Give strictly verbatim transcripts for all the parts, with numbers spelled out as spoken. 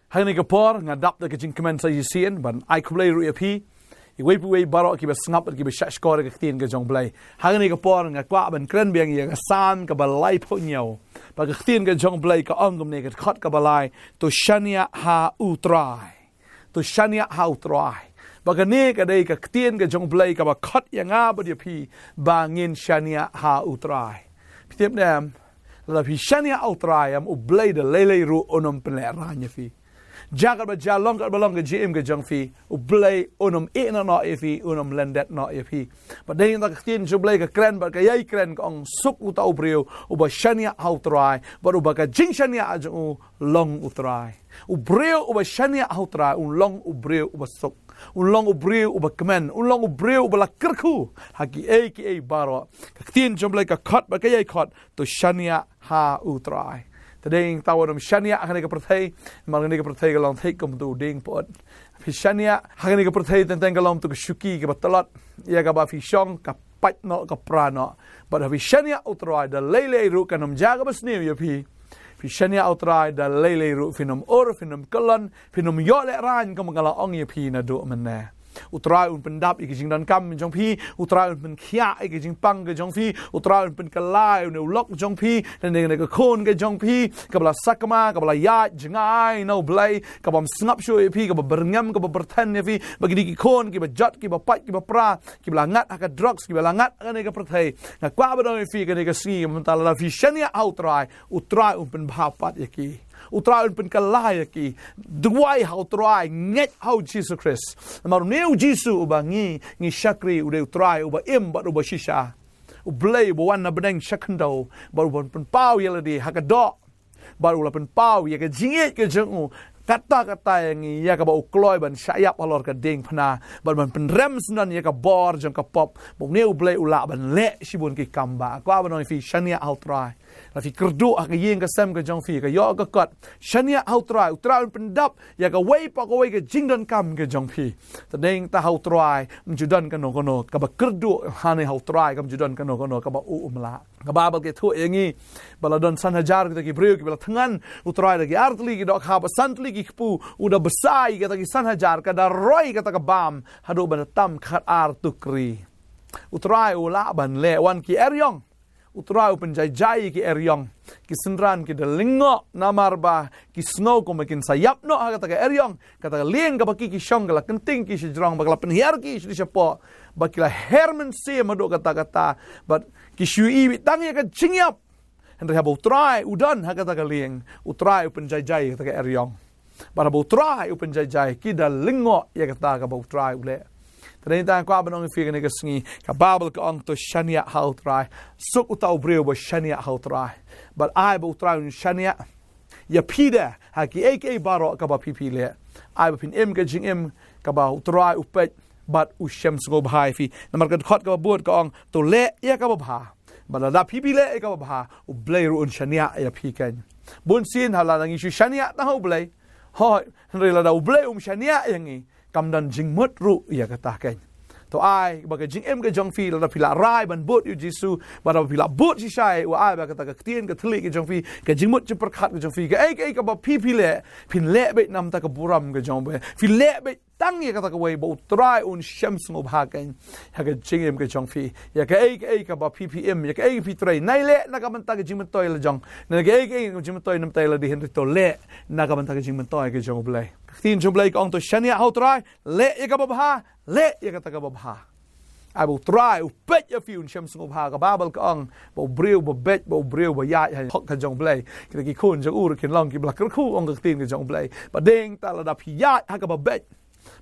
Ha kane ka por nga dap da ka jingkmen sa shisien ban ai khublei ruh ïa phi, iwei pa iwei baroh kiba sngap bad kiba shahshkor ïa ka ktien ka jong U Blei. Ha kane ka por nga kwah ban kren biang ïa ka Salm kaba laiphew hynñiew. Bad ka ktien ka jong U Blei ka ong kumne, ka dkhot kaba lai: To shaniah ha U Trai. To shaniah ha U Trai. Bad kane ka dei ka ktien ka jong U Blei kaba khot ïa nga bad ïa phi ba ngin shaniah ha U Trai. Phi tip ne em, lada phi shaniah ha U Trai em, U Blei da lei lei ruh un ym pynlehraiñ ïa phi. Jia katba jia, long katba long ka jingim ka jong phi, U Blei un ym ïehnoh noh ïa phi, un ym lyndet noh ïa phi. Bad dei na ka ktien jong U Blei ka kren bad ka ïai kren, ka ong: Suk uta u briew uba shaniah ha U Trai, bad uba ka jingshaniah jong u long U Trai. U briew uba shaniah ha U Trai un long u briew uba suk, un long u briew uba kmen, un long u briew uba la kyrkhu ha kiei kiei baroh. Ka ktien jong U Blei ka khot bad ka ïai khot: To shaniah ha U Trai. Te dei tang wat nym shaniah ha kane ka pyrthei, namar kane ka pyrthei ka long thik kum utu u dieng pyut. Phi shaniah ha kane ka pyrthei teng teng ka long utu ka shuki kaba tlot, ïa kaba phi shong ka pait noh, ka pra noh. Bad haba phi shaniah ha U Trai, da lei lei ruh kan ym jia kaba sniew ïa phi. Phi shaniah ha U Trai, da lei lei ruh phin ym ur, phin ym kyllon, phin ym ïoh lehraiñ, kumba nga la ong ïa phi naduh mynne. U Trai un pyndap ïa ki jingdonkam jong phi, U Trai un pynkhiah ïa ki jingpang ka jong phi, U Trai un pynkylla ïa une u lok jong phi, lane kane ka khun ka jong phi kaba la sakma, kaba la ïaid jngai na U Blei, kaba ym sngap shuh ïa phi, kaba byrngem, kaba byrthen ïa phi, ba kine ki khun kiba jot, kiba pait, kiba pra, kiba la ngat ha ka drugs, kiba la ngat ha kane ka pyrthei. Nga kwah ban ong ïa phi kane ka sngi, mynta lada phi shaniah ha U Trai, U Trai un pynbha pat ïa ki. U Trai un pynkylla ïa ki. Duwai ha U Trai, ngeit ha U Jisu Khrist. Namar une U Jisu uba ngi, ngi shakri, u dei U Trai uba im bad uba shisha. U Blei uba wan na bneng sha khyndew bad uba pynpaw ïa lade ha ka doh, bad u la pynpaw ïa ka jingïeit ka jong u katta katta ïa ngi, ïa kaba u kloi ban shah ïap halor ka diengphna, bad ban pynrem syndon ïa ka bor jong ka pop, ba une U Blei u lah ban leh shibun ki kam ba. Kwah ban ong ïa phi, shaniah ha U Trai. Lada phi kyrduh ha ka ïing ka sem ka jong phi, ka ïoh ka kot, shaniah ha U Trai, U Trai un pyndap ïa kawei pa kawei ka jingdonkam ka jong phi. Te dei tang ha U Trai, ym ju don kano kano kaba kyrduh hangne ha U Trai, kam ju don kano kano kaba u ym lah. Ka Baibl ka ïathuh ïa ngi ba la don san hajar kita ki briew kiba la thngan U Trai da ki artylli ki dohkha bad santylli ki kpu. U da bsa ïa kita ki san hajar, ka da roi kata ka bam haduh ban da tam khatar tukri. U Trai u lah ban leh, wan ki eriong. U Trai u pynjai jai ïa ki eriong. Ki synran ki da lyngngoh namar ba ki sngew kumba kin sa ïap noh ha kata ka eriong. Kata ka lieng kaba ki, ki shong ka la kynting ki shajrong, ba ka la pynhiar ki sha shapoh, ba ki la her mynsiem haduh katta katta, bad ki shu ïohi beit tang ïa ka jingïap. Hynrei haba U Trai u don ha kata ka lieng, U Trai u pynjai jai ïa kata ka eriong. Bad haba U Trai u pynjai jai, ki da lyngngoh ïa kata kaba U Trai u leh. Te dei tang kwah ban ong ïa phi kane ka sngi, ka Baibl ka ong: To shaniah ha U Trai. Suk uta u briew uba shaniah ha U Trai. Bad ai ba U Trai un shaniah ïa phi de ha kiei kiei baroh kaba phi phi leh. Ai ba phin im ka jingim kaba U Trai u peit bad u shem sngewbha ïa phi. Namar ka dkhot kaba bud ka ong: To leh ïa kaba bha. Bad lada phi phi leh ïa kaba bha, U Blei ruh un shaniah ïa phi keiñ. Bun sien ha lada ngi shu shaniah tang ha U Blei, hooid, hynrei lada U Blei um shaniah ïa ngi, kam don jingmut ruh ïa kata keiñ. To ai ba ka jingim ka jong phi, lada phi la rai ban bud ïa U Jisu, bad lada phi la bud shisha, u ai ba kata ka ktien ka thylliej ka jong phi, ka jingmut jingpyrkhat ka jong phi, kaei kaei kaba phi phi leh, phin leh beit namar ka burom ka jong U Blei. Phi leh beit tang ïa kata kawei ba U Trai un shem sngewbha keiñ ha ka jingim ka jong phi. Ïa kaei kaei kaba phi phi im, ïa kaei phi trei, nai leh na ka bynta ka jingmyntoi la jong, na kaei kaei ka jingmyntoi na bynta lade, hynrei to leh na ka bynta ka jingmyntoi ka jong U Blei. Ka ktien jong U Blei ka ong: To shaniah ha U Trai, leh ïa kaba bha, leh ïa kata kaba bha. Ai ba U Trai u peit ïa phi, un shem sngewbha. Ka Baibl ka ong ba u briew ba beit, ba u briew ba ïaid ha hok ka jong U Blei, kita ki khun jong u ruh kin long kiba la kyrkhu, ong ka ktien ka jong U Blei. Bad dei tang lada phi ïaid ha kaba beit,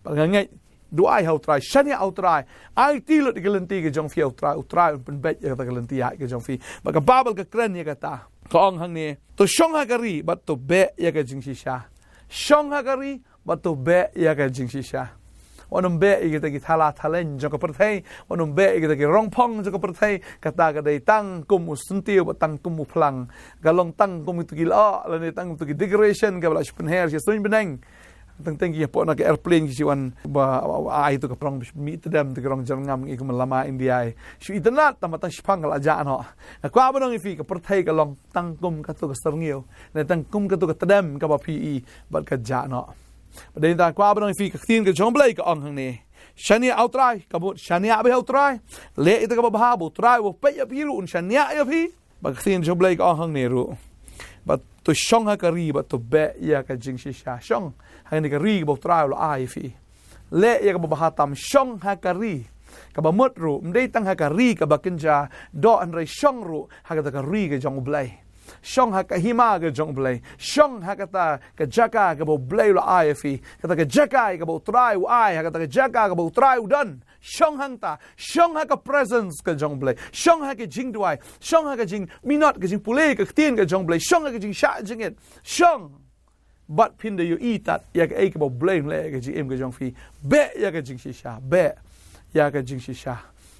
bad nga ngeit, duwai ha U Trai, shaniah ha U Trai, aiti lut ïa ka lynti ka jong phi ha U Trai, U Trai un pynbeit ïa kata ka lynti ïaid ka jong phi. Bad ka Baibl ka kren ïa kata, ka ong hangne: To shong ha ka ri bad to beh ïa ka jingshisha. Shong ha ka ri bad to beh ïa ka jingshisha. Wat nym beh ïa kita ki thala thaleng jong ka pyrthei, wat nym beh ïa kita ki rongphong jong ka pyrthei. Kata ka dei tang kum u syntiew bad tang kum u phlang. Ka long tang kum kita ki lyoh, lane tang kum kita ki decoration kaba la shu pynher sha suiñ bneng. Teng teng ki hapoh na ka airplane ki shu wan ba ai tu ka prong mih tdem tu ka rong jyrngam ngi kum lama India. Shu itynnad tang ba tang shiphang ka la jah noh. Nga kwah ban ong ïa phi ka pyrthei ka long tang kum katu ka syrngiew ne tang kum katu ka tdem kaba phi i bad ka jah noh. Bad dei tang kwah ban ong ïa phi ka ktien ka jong Blei ka ong hangne. Shaniah ha U Trai, ka mut shaniah bha ha U Trai. Leh ïa kata kaba bha, ba U Trai u peit ïa phi ruh un shaniah ïa phi. Ba ka ktien jong Blei ka ong hangne ruh. Ba to shong ha ka ri, ba to beh ïa ka jingshisha. Shong ha kane ka ri kaba U Trai u la ai ïa phi. Leh ïa kaba bha tam, shong ha ka ri. Kaba mut ruh, ym dei tang ha ka ri kaba kynja doh, hynrei shong ruh ha kata ka ri ka jong U Blei. Shong ha ka hima ka jong U Blei. Shong ha kata ka jaka kaba U Blei u la ai ïa phi. Kata ka jaka kaba U Trai u ai, ha kata ka jaka kaba U Trai u don. Shong hangta, shong ha ka presence ka jong U Blei, shong ha ka jingduwai, shong ha ka jingminot, ka jingpule ka ktien ka jong U Blei, shong ha ka jingshah jingit, shong. Bad phin da ïohi tad ïa kaei kaba U Blei un leh ïa ka jingim ka jong phi. Beh ïa ka jingshisha, beh ïa ka jingshisha.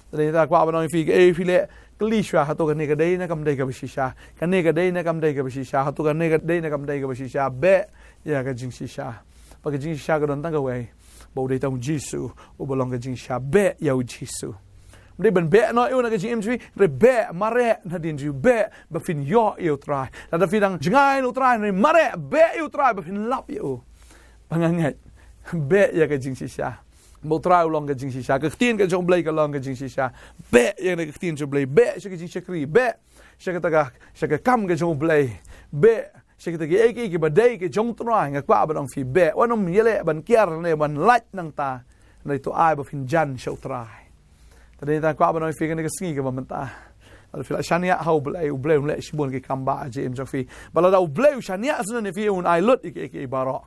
Te dei ta kwah ban ong ïa phi, kaei phi leh, kylli shuwa, hato kane ka dei ne kam dei kaba shisha. Kane ka dei ne kam dei kaba shisha. Hato kane ka dei ne kam dei kaba shisha. Beh ïa ka jingshisha. Ba ka jingshisha ka don tang kawei. Ba u dei tang U Jisu uba long ka jingshisha. Beh ïa U Jisu. Ym dei ban beh noh ïa u na ka jingim jong phi, hynrei beh, mareh nadien jong phi, beh ba phin ïoh ïa U Trai. Lada phi dang jngai na U Trai, hynrei mareh, beh ïa U Trai ba phin lap ïa u. Ba nga ngeit, beh ïa ka jingshisha. Ba U Trai u long ka jingshisha. Ka ktien ka jong U Blei ka long ka jingshisha. Beh ïa ka ktien jong U Blei, beh sha ka jingshakri, beh sha kata ka, sha ka kam ka jong U Blei. Beh sha kita kiei kiei kiba dei ki jong U Trai. Nga kwah ban ong ïa phi, beh, wat nym ïaleh ban kiar ne ban lait nangta. Hynrei to ai ba phin jan sha U Trai. Te dei ta kwah ban ong ïa phi kane ka sngi kaba mynta, lada phi la shaniah ha U Blei, U Blei un leh shibun ki kam ba ha jingim jong phi. Ba lada U Blei u shaniah shisha ïa phi, un ai lut ïa kiei kiei baroh.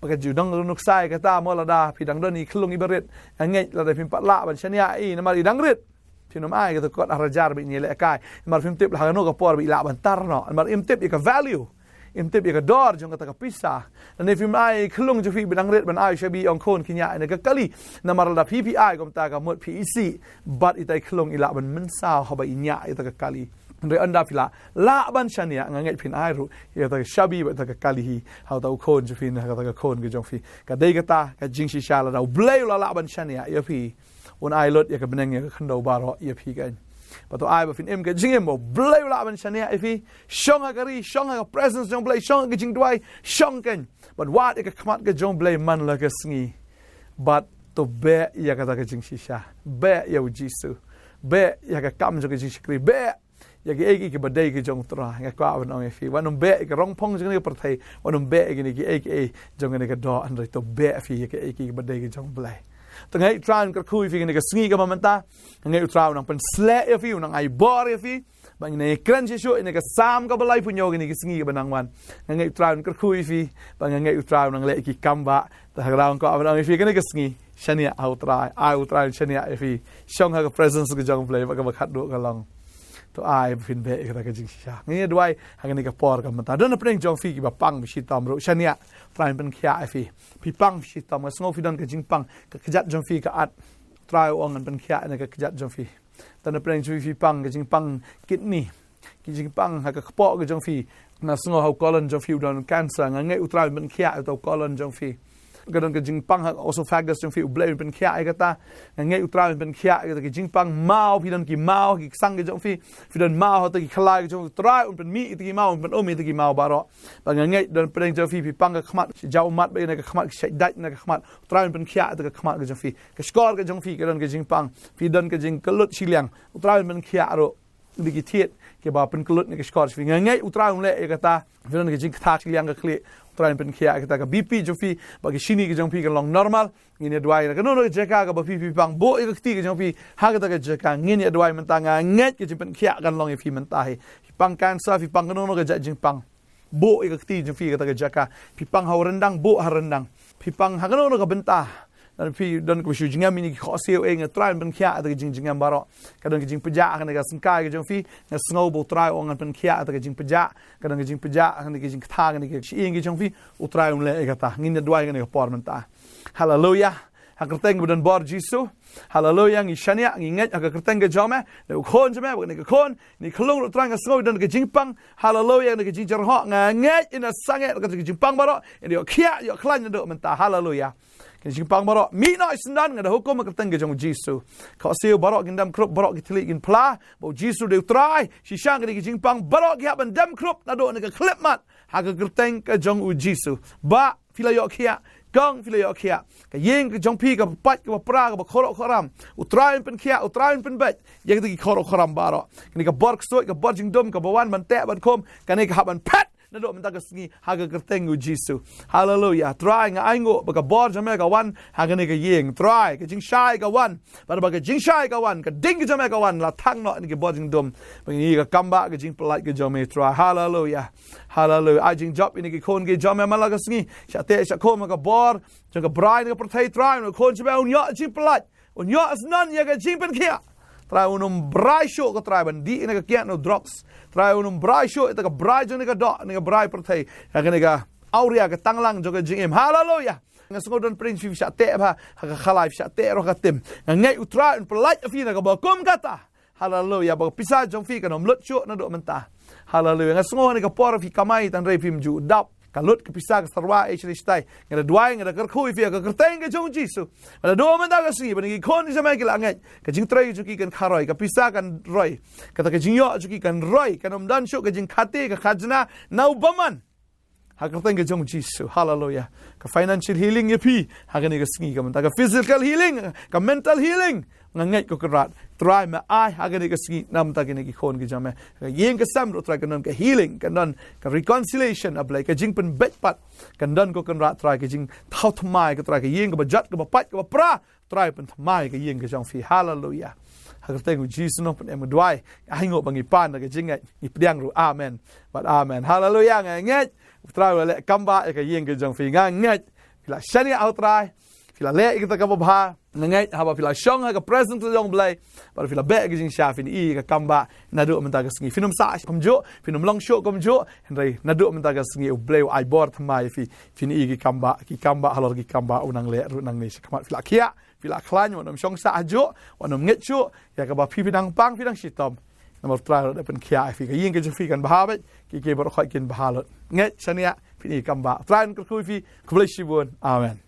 Ba ka ju dang nuksa ïa kata, mo, lada phi dang don i khyllung iba rit, nga ngeit lada phim pat lah ban shaniah ïa i namar i dang rit, phin ym ai kata ka kot ar hajar ba i lehkai. Namar phim tip la ha kano ka por ba i lah ban tar noh. Namar im tip ïa ka value, im tip ïa ka dor jong kata ka pisa. Lane phim ai khyllung jong phi ba dang rit ban ai shabi ong khun, khynñiah ïa kane ka kali. Namar lada phi phi ai kumta, ka mut phi isih bad ita i khyllung i lah ban mynsaw haba i ñiah ïa kata ka kali. Hynrei ynda phi lah, lah ban shaniah, nga ngeit phin ai ruh ïa kata ka shabi bad kata ka kali hi ha uta u khun jong phi ne ha kata ka khun ka jong phi. Ka dei kata ka jingshisha, lada U Blei u la lah ban shaniah ïa phi, un ai lut ïa ka bneng ïa ka khyndew baroh ïa phi keiñ. Ba to ai ba phin im ka jingim ba U Blei u lah ban shaniah ïa phi. Shong ha ka ri, shong ha ka presence jong U Blei, shong ha ka jingduwai, shong keiñ. Bad wad ïa ka khmat ka jong U Blei man la ka sngi. Bad to beh ïa kata ka jingshisha. Beh ïa U Jisu. Beh ïa ka kam jong ka jingshakri. Beh ïa kiei kiei kiba dei ki jong U Trai. Nga kwah ban ong ïa phi, wat nym beh ïa ka rong phong jong kane ka pyrthei, wat nym beh ïa kine kiei kiei jong kane ka doh, hynrei to beh phi ïa kiei kiei kiba dei ki jong U Blei. Te nga ngeit U Trai un kyrkhu ïa phi kane ka sngi kaba mynta. Nga ngeit U Trai un nang pynsleh ïa phi, un nang ai bor ïa phi. Ba ngin ïakren shisha ïa kane ka Salm kaba laiphew hynñiew kane ka sngi kaba nang wan. Nga ngeit U Trai un kyrkhu ïa phi. Ba nga ngeit U Trai un nang leh ïa ki kam ba Te ha kaba nang kwah ban ong ïa phi kane ka sngi, shaniah ha U Trai, ai U Trai un shaniah ïa phi. Shong ha ka presence ka jong U Blei, ba kaba khatduh ka long. To ai ba phin beh ïa kata ka jingshisha. Ngin ïa duwai ha kane ka por ka mynta. Don hapdeng jong phi kiba pang ba shitom ruh, shaniah, U Trai un pynkhiah ïa phi. Phi pang ba shitom, nga sngew phi don ka jingpang, ka kjat jong phi ka at. U Trai u ong un pynkhiah ïa ka kjat jong phi. Don hapdeng jong phi phi pang ka jingpang kidney, ki jingpang ha ka kpoh ka jong phi. Nga sngew ha u colon jong phi u don cancer, nga ngeit U Trai un pynkhiah ïa uta u colon jong phi. Ka don ka jingpang ha esophagus jong phi, U Blei un pynkhiah ïa kata. Nga ngeit U Trai un pynkhiah ïa kata ki jingpang. Maw, phi don ki maw ha ki ksang ka jong phi, phi don maw ha kata ki khlai ka jong phi, U Trai un pynmih ïa kata ki maw, un pyn-um ïa kata ki maw baroh. Ba nga ngeit don hapdeng jong phi phi pang ka khmat, jaw mat ba ïa na ka khmat, ki shait dait na ka khmat, U Trai un pynkhiah ïa kata ka khmat ka jong phi. Ka shkor ka jong phi ka don ka jingpang, phi don ka jingkyllut shiliang, U Trai un pynkhiah ruh. Ïa ki thied kiba pynkyllut na ka shkor jong phi, nga ngeit U Trai un leh ïa kata. Phi don ka jingkthah shiliang ka khlieh, U Trai un pynkhiah ïa kata. Ka B P jong phi bad ka shini ka jong phi kan long normal. Ngin ïa duwai na kano kano ka jaka kaba phi phi pang, buh ïa ka kti ka jong phi ha kata ka jaka. Ngin ïa duwai mynta, nga ngeit ka jingpynkhiah kan long ïa phi mynta hi. Phi pang cancer, phi pang kano kano ka jait jingpang, buh ïa ka kti jong phi ha kata ka jaka. Phi pang ha u ryndang, buh ha ryndang. Phi pang ha kano kano ka bynta. Lada phi don kaba shu jngem ïa kine ki khohsiew, eh, nga, U Trai un pynkhiah ïa kata ka jingjngem baroh. Ka don ka jingpjah ha kane ka syngkai ka jong phi, nga sngew ba U Trai u ong un pynkhiah ïa kata ka jingpjah. Ka don ka jingpjah ha kane ka jingkthah, ha kane ka shyieng ka jong phi, U Trai un leh ïa kata. Ngin ïa duwai ha kane ka por mynta. Haleluya. Ha ka kyrteng ba don bor Jisu. Haleluya, ngi shaniah, ngi ngeit ha ka kyrteng ka jong me. Na u khun jong me, bad kane ka khun, ngi khlung ruh Trai nga sngew don ka jingpang. Haleluya, na ka jingjarhoh nga ngeit ina sangeh ka jingpang baroh. Ina ïoh khiah, ïoh khlaiñ naduh mynta. Haleluya. Ka jingpang baroh. Mih noh i syndon nga da hukum ha ka kyrteng ka jong Jisu. Ka siew baroh kin dem khrup, baroh ki thylliej kin phla. Bad u Jisu dei u Trai. Shisha kane ka jingpang baroh ki hap ban dem khrup naduh na ka khyllipmat. Ha ka kyrteng ka jong u Jisu. Bah phi la ïoh khiah, kong phi la ïoh khiah. Ka ïing ka jong phi kaba pait kaba pra kaba khoroh khoram. U Trai un pynkhiah, u Trai un pynbeit. Ïa kita ki khoroh khoram baroh. Kane ka bor ksuid, ka bor jingdum, kaba wan ban teh ban khum. Kane ka hap ban phet. Naduh mynta ka sngi, ha ka kyrteng u Jisu. Haleluya. Trai nga ainguh, ba ka bor jong me ka wan, ha kane ka ïing. Trai, ka jingshai ka wan. Bad ba ka jingshai ka wan, ka ding ka jong me ka wan, la thang noh ïa ki bor jingdum. Ba ngi ïoh ka kam ba ka jingpyllait ka jong me Trai. Haleluya. Haleluya. Ai jingjop ïa kine ki khun ki jong me man la ka sngi. Shah teh shah khum ha ka bor jong ka brai na ka pyrthei Trai, na ka khun jong me un ïoh jingpyllait. Un ïoh syndon ïa ka jingpynkhiah. Trai un ym brai shuh ko Trai ban dih na ka kiad na drugs. Trai un ym brai shuh ïa ka brai jong kane ka doh, kane ka brai pyrthei. Ïa kane ka awria ka tanglang jong ka jingim. Haleluya. Nga sngew don pyrshah phi shah teh bha, ha ka khalai phi shah teh roh ka tim. Nga ngeit u Trai un pyllait ïa phi na kaba kum kata. Haleluya. Ba ka pisa jong phi kan ym lut shuh naduh mynta. Haleluya. Nga sngew ha kane ka por phi kamai tang hynrei phim ju dap. Ka lut ka pisa ka sa rwai ei shlei stai. Nga da duwai, nga da kyrkhu ïa phi ha ka kyrteng ka jong u Jisu. Naduh mynta ka sngi, ba kine ki khun ki jong me ki la ngeit. Ka jingtrei jong ki kan kharoi, ka pisa kan roi. Kata ka jingïoh jong ki kan roi, kan ym don shuh ka jingkhate ka khajna na u bymman. Ha ka kyrteng ka jong u Jisu. Haleluya. Ka financial healing ïa phi. Ha kane ka sngi ka mynta ka physical healing, ka mental healing. Nga ngeit ko Kynrad. Trai me ai ha kane ka sngi namar kine ki khun ki jong me. Ka ïing ka sem ruh Trai kan don ka healing, kan don ka reconciliation A Blei, ka jingpynbeit pat. Kan don ko Kynrad Trai ka jingthaw thymmai ko Trai ka ïing kaba jot kaba pait kaba pra. Trai pynthymmai ka ïing ka jong phi. Haleluya. Ha ka kyrteng u Jisu nongpynim nga duwai. Ai nguh ba ngi pan da ka jingngeit. Ngi pdiang ruh. Amen. Bad amen. Haleluya. Nga ngeit. U Trai u la leh kam ba ïa ka ïing ka jong phi. Nga ngeit. Phi la shaniah ha u Trai. Phi la leh ïa kata kaba bha. Nga ngeit haba phi la shong ha ka presence ka jong u Blei. Bad phi la beh ka jingshai phin ïohi ka kam ba. Naduh mynta ka sngi phin ym sah kumjuh, phin ym long shuh kumjuh. Hynrei naduh mynta ka sngi u Blei u ai bor thymmai ïa phi. Phin ïohi ki kam ba, ki kam ba halor ki kam ba u nang leh ruh nangne sha khmat. Phi la khiah, phi la khlaiñ, wat nym shong sah hajuh, wat nym ngeit shuh ïa kaba phi phi dang pang phi dang shitom. Namar u Trai u la pynkhiah ïa phi, ka ïing ka jong phi kan bha beit, ki ki baroh khoit kin bha lut. Ngeit shaniah, phin ïohi kam ba. U Trai un kyrkhu ïa phi. Khublei shibun. Amen.